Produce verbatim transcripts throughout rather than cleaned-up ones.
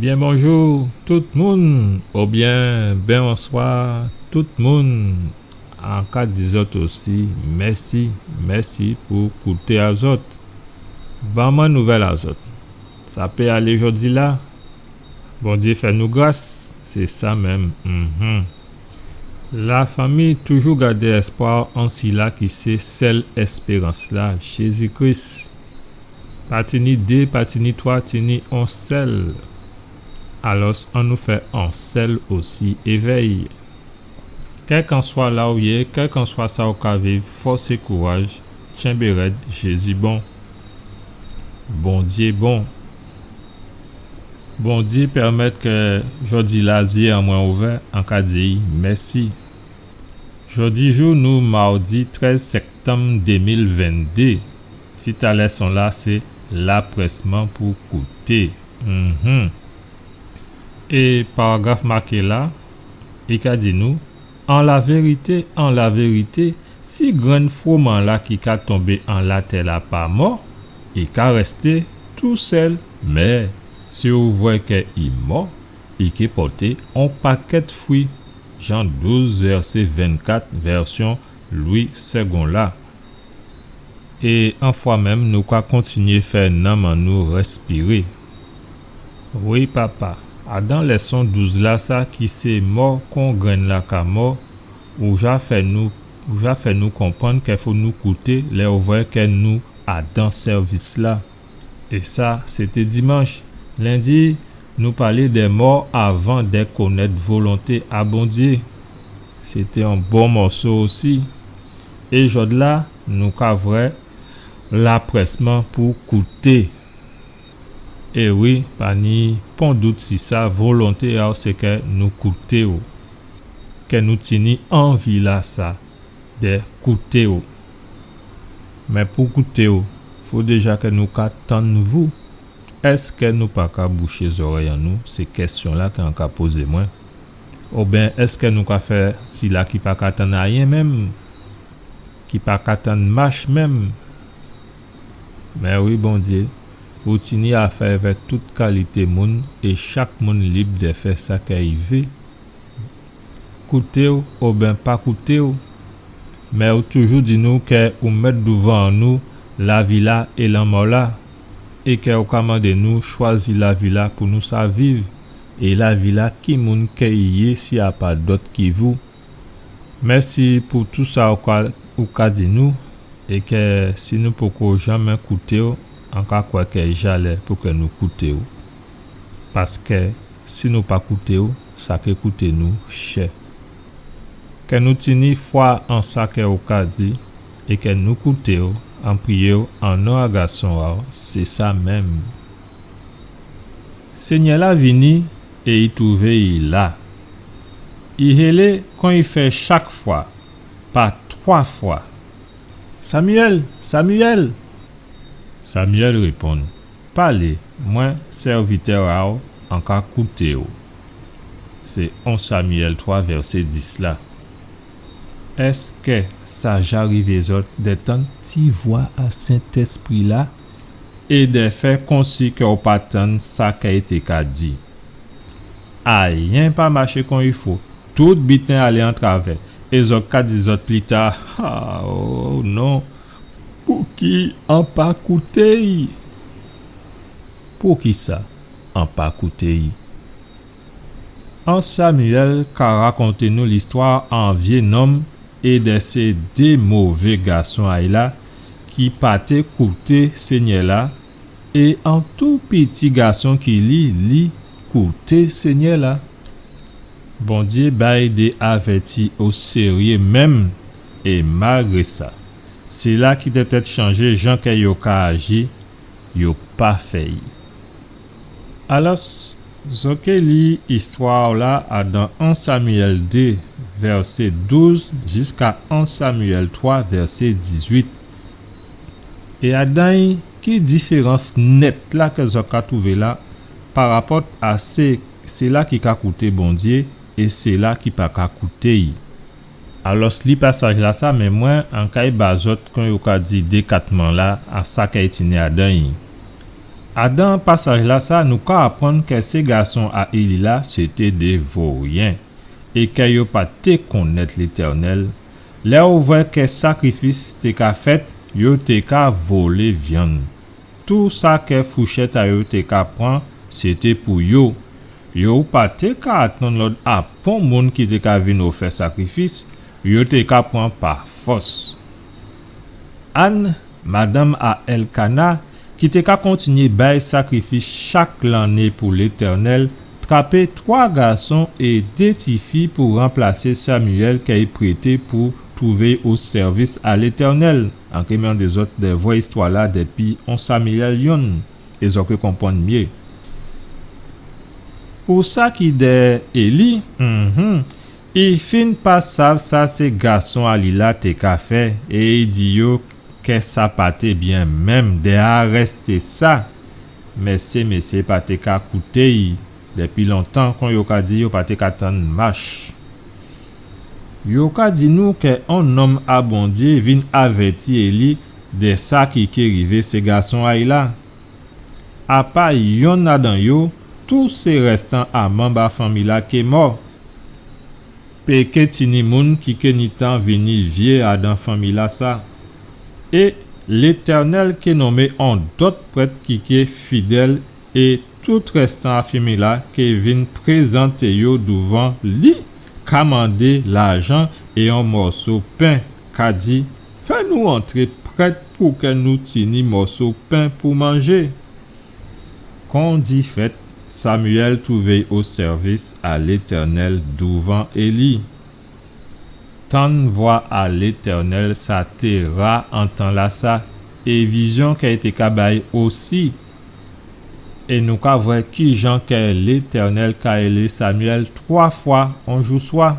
Byen bonjou tout moun, oubyen byen bonswa tout moun. An ka di zòt osi mèsi, mèsi pou kouté a zòt. Ban mwen nouvèl a zòt. Sa pé alé jòdi-la? Bondyé fè nou gras, sé sa menm. Mhm. Lafanmi, toujou gadé èspwa an sila ki sé sèl èspérans-la, Jézi Kris. Pa tini dé, pa tini twa, tini on sèl. Alòs, annou fè on sèl osi évè'y. Kèlkanswa la ou yé, kèlkanswa sa ou ka viv, fòs é kouraj, tyenbé rèd, Jézi bon. Bondyé bon. Bondyé pèmèt kè jòdi-la zyé an mwen ouvè, an ka di'y mèsi. Jòdi jou nou mawdi trèz sèktanm dé mil venndé. Tit a lèson-la sé Laprèsman pou kouté. Mhm. É paragraf maké la, i ka di nou, an lavérité, an lavérité, si grenn fwoman-la ki ka tonbé an latè-la pa mò, i ka rèsté tousèl. Mé si ou vwè kè i mò, i ké pòté on pakèt fwi. Jan douz, vèsé vennkat, vèsyon Lwi Sègon la. É anfwa menm nou ka kontinyé fè nanm an nou rèspiré. Wi, Papa, adan lèson douz la sa ki sé mò kon grenn-la ka mò, ou ja fè nou, ou ja fè nou konprann kè fò nou kouté lè ou vwè kè nou adan sèvis-la. É sa, sété dimanch. Lendi, nou palé dè mò avan dè konnèt volonté a Bondyé. Sété on bon mòso osi. É jòdla, nou ka vwè laprèsman pou kouté. É wi, pa ni pon dout si sa, volonté a'w sé kè nou kouté'w. Kè nou tini anvi-la sa dè kouté'w. Mé pou kouté'w, fo déja kè nou ka tann vou. Èskè nou pa ka bouché zòrèy an nou? Sé kèsyon-la kè an ka pozé mwen. Oben èskè nou ka fè sila ki pa ka tann ayen menm, ki pa ka tann mach menm? Mé wi, Bondyé, ou tini afè avè tout kalité moun, é chak moun lib dè fè sa kè i vé. Kouté'w oben pa kouté'w, mé ou toujou di nou kè ou mèt douvan an nou lavi-la é lanmò-la, é kè ou ka mandé nou chwazi lavi-la pou nou sa viv, é lavi-la ki moun kè i yé si a pa dòt ki vou. Mèsi pou tou sa ou ka, ou ka di nou, é kè si nou poko janmé kouté'w, an ka kwè kè i ja lè pou kè nou kouté'w. Paskè si nou pa kouté'w, sa ké kouté nou chè. Kè nou tini fwa an sa kè ou ka di, é kè nou kouté'w, an priyé'w an non a Gason a'w, sé sa menm. Sényè-la vini é i touvé i la. I hélé kon i fè chak fwa, pa twa fwa. Samyèl, Samyèl! Samyèl réponn, palé, mwen, sèvitè a'w, an ka kouté'w. Sé on Samyèl twa, vèsé dis la. Èskè sa ja rivé zòt dè tann ti vwa a Sentèspri-la é dè fè konsi kè ou pa tann sa kè i té ka di? Ayen pa maché kon i fo. Tout biten alé an travè. É zòt ka di zòt pli ta, a, o non, pouki an pa kouté'y? Poukisa an pa kouté'y? An Samyèl ka rakonté nou listwa a on vyé nonm é dè sé dé mové gason a'y la ki pa té kouté Sényè-la, é on tou piti gason ki li, li kouté Sényè-la. Bondyé bay dé avèti o séryé menm, é malgré sa, sila ki té pétèt chanjé jan kè yo ka aji, yo pa fè'y. Alò, zòt ké li istwa-la adan en Samyèl dé, vèsé douz, jiska en Samyèl twa, vèsé dizuit. É adan'y, ki diférans nèt la kè zòt ka twouvé la, parapòt a sé, sila ki ka kouté Bondyé é sila ki pa ka kouté'y? Alò, li pasaj-la sa, mé mwen, an kay ba zòt, kon yo ka di, dékatman-la a sa kay tini adan'y. Adan pasaj-lasa, nou ka aprann kè sé gason a Éli la, sété dé voryen, é kè yo pa té konnèt Létènèl. Lè ou vwè kè sakrifis té ka fèt, yo té ka volé vyann. Tou sa kè fouchèt a yo té ka pran, sété pou yo. Yo pa té ka atann lòd a pon moun ki té ka vin ofè sakrifis, yo té ka pran pa fòs. Ann, madanm a Èlkana, ki té ka kontinyé bay sakrifis chak lanné pou Létènèl, trapé twa gason é dé tifi pou ranplasé Samyèl kè i prété pou twouvé o sèvis a Létènèl. An ké mandé zòt dè vwè istwa-la dèpi on Samyèl yonn, é zòt ké konprann myé. Pou sa ki dè Éli, mhm, i fin pa sav sa sé gason a li la té ka fè, é i di yo kè sa pa té byen menm dè arèsté sa. Mé sé mésyé pa té ka kouté i, dèpi lontan, kon yo ka di, yo pa té ka tann mach. Yo ka di nou kè on nonm a Bondyé vin avèti Éli dè sa ki ké rivé sé gason a-y la. Apa yonn adan yo, tou sé rèstan a manm a fanmi-la ké mò. Pé ké tini moun ki ké ni tan vini vyé adan fanmi-lasa. É Létènèl ké nonmé on dòt prèt ki ké fidèl, é tout rèstan a fanmi-la ké vin prézanté yo douvan li, ka mandé lajan é on mòso pen, ka di, fè nou antré prèt pou kè nou tini mòso pen pou manjé. Kon di fèt, Samyèl twouvé-y o sèvis a Létènèl douvan Éli. Tann vwa a Létènèl sa té ra an tan-lasa, é vizyon kè i té ka bay osi. É nou ka vwè kijan kè Létènèl ka élé Samyèl twa fwa on jou swa.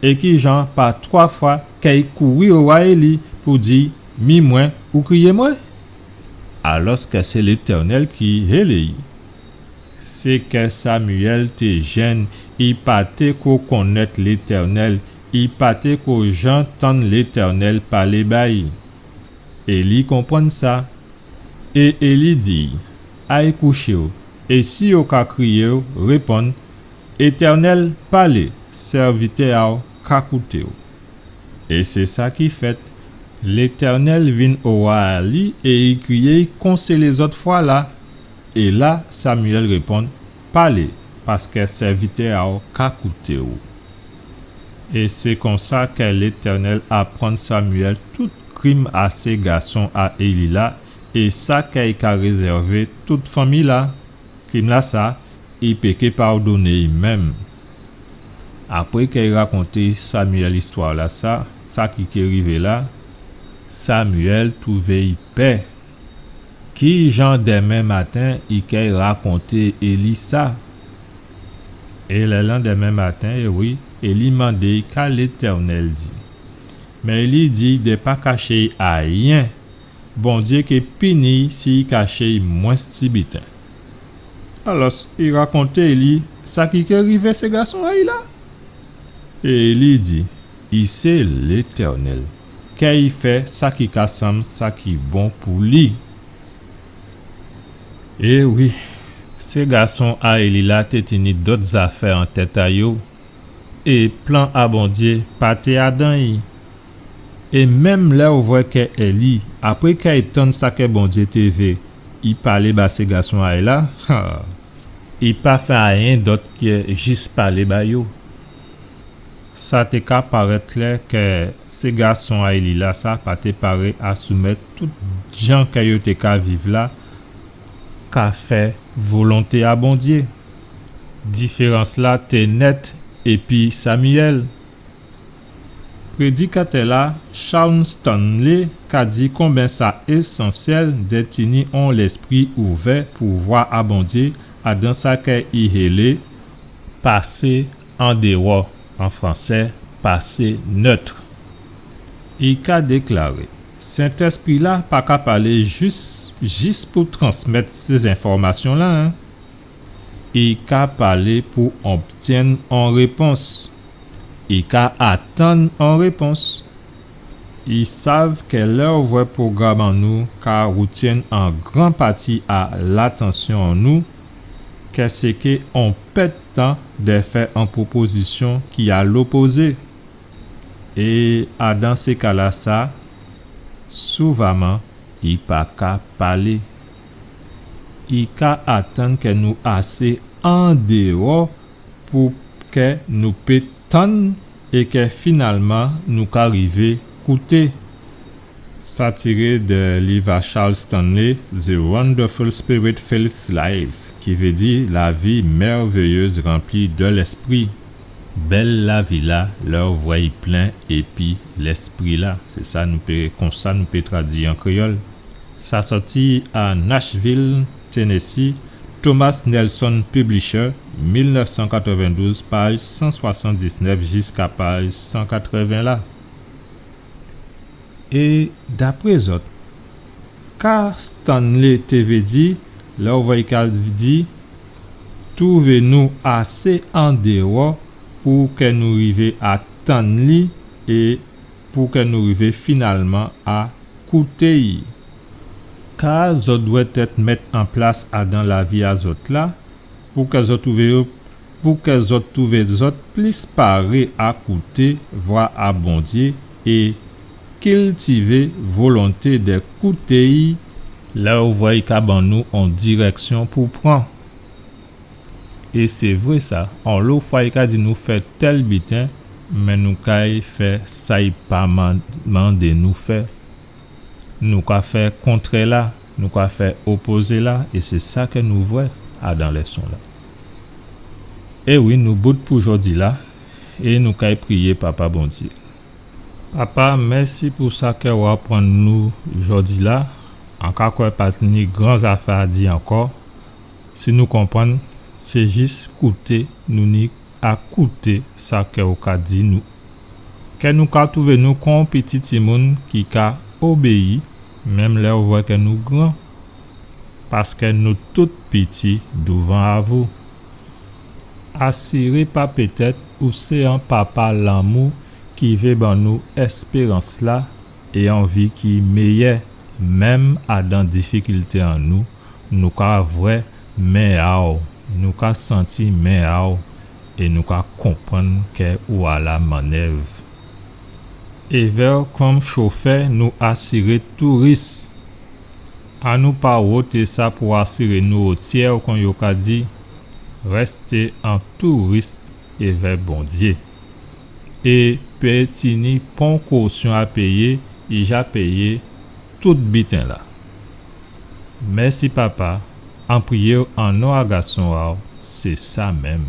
É kijan pa twa fwa kè i kouri owa Éli pou di, mi mwen, ou kriyé mwen? Alòskè sé Létènèl ki élé-y. Sé kè Samyèl té jenn, i pa té ko konnèt Létènèl, i pa té ko jan tann Létènèl palé ba-y. Éli konprann sa. É Éli di-y, ay kouché-w, é si yo ka kriyé-w, réponn, Étènèl, palé, sèvitè a-w ka kouté-w. É sé sa ki fèt. Létènèl vin owa a li é i kriyé-y kon sé lézòt fwa-la. É la, Samyèl réponn, palé, paskè sèvitè a-w ka kouté-w. É sé konsa kè Létènèl aprann Samyèl tout krim a sé gason a Éli la, é sa kè i ka rézèvé tout fanmi-la. Krim-lasa, i pé ké padonné-y menm. Apré kè i rakonté Samyèl istwa-lasa, sa ki ké rivé la, Samyèl twouvé-y pè. Kijan dèmen maten i kay rakonté Éli sa? É lè landèmen maten, é wi, Éli mandé-y ka Létènèl di. Mé Éli di-y dè pa kaché-y ayen. Bondyé ké pini-y si i kaché-y mwens ti biten. Alòs, i rakonté Éli sa ki ké rivé sé gason a-y la. É Éli di, i sé Létènèl, kè i fè sa ki ka sanm sa ki bon pou li. É wi, sé gason a Éli la té tini dòt zafè an tèt a yo, é plan a Bondyé pa té adan-y. É menm lè ou vwè kè Éli, apré kè i tann sa kè Bondyé té vé, i palé ba sé gason a-y la, ha, i pa fè ayen dòt kè jis palé ba yo. Sa té ka parèt klè kè sé gason a Éli la sa pa té paré a soumèt tout jan kè yo té ka viv la, ka fè volonté a Bondyé. Diférans-la té nèt épi Samyèl. Prédikatè-la, Charles Stanley, ka di konbyen sa ésansyèl dè tini on lèspri ouvè pou vwa a Bondyé adan sa kè i hélé pasé andéwò, an fransé, pasé neutre. I ka déklaré, Sentèspri-la pa ka palé jis, jis pou transmèt sé enfòmasyon-la, en. I ka palé pou obtyenn on répons. I ka atann on répons. I sav kè lè ou vwè pwogram an nou ka woutyenn an gran pati a latansyon an nou, kè sé ké on pèd tan dè fè on pwopozisyon ki a lopozé. É adan sé ka-lasa, souvaman, i pa ka palé. I ka atann kè nou asé andéwò pou kè nou pé tann é kè finalman nou ka rivé kouté. Sa tiré dè liv a Charles Stanley, The Wonderful Spirit-Filled Life, ki vé di La vie merveilleuse remplie de l'esprit. Bèl lavi-la, lè ou vwè i plen épi Lèspri-la. Sé sa nou pé, konsa nou pé tradui an kréyòl. Sa sòti a Nashville, Tennessee, Thomas Nelson Publisher, mil nèf san katrèvendouz, paj san swasann-diznèf jiska paj san katrèven la. É dapré zòt, ka Stanley té vé di lè ou vwè i ka di, twouvé nou asé andéwò pou kè nou rivé a tann li é pou kè nou rivé finalman a kouté i. Ka zòt dwètèt mèt an plas adan lavi a zòt la, pou kè zòt twouvé yo, pou kè zòt twouvé zòt plis paré a kouté vwa a Bondyé é kiltivé volonté dè kouté i lè ou vwè i ka ban nou on dirèksyon pou pran. É sé vré sa, onlo fwa i ka di nou fè tèl biten, mé nou kay fè sa i pa man-, mandé nou fè. Nou ka fè kontrè-la, nou ka fè opozé-la, é sé sa kè nou vwè adan lèson-la. É wi, nou bout pou jòdi-la, é nou kay priyé Papa Bondyé. Papa, mèsi pou sa kè ou aprann nou jòdi-la. An ka kwè pa ni gran zafè a di ankò. Si nou konprann, sé jis kouté nou ni a kouté sa kè ou ka di nou. Kè nou ka twouvé nou kon piti timoun ki ka obéyi, menm lè ou vwè kè nou gran, paskè nou tout piti douvan a vou. Asiré pa pétèt ou sé on papa lanmou ki vé ban nou èspérans-la é on vi ki méyè, menm adan difikilté an nou, nou ka vwè men a'w, nou ka santi men a'w, é nou ka konprann kè ou a la mannèv. Évè'w kòm chofè, nou asiré touris. Annou pa woté sa pou asiré nou o tyè, kon yo ka di, rèsté an touris évè Bondyé. É pé tini pon kosyon a péyé, i ja péyé tout biten-la. Mèsi Papa, an priyé'w an non a Gason a'w, sé sa menm.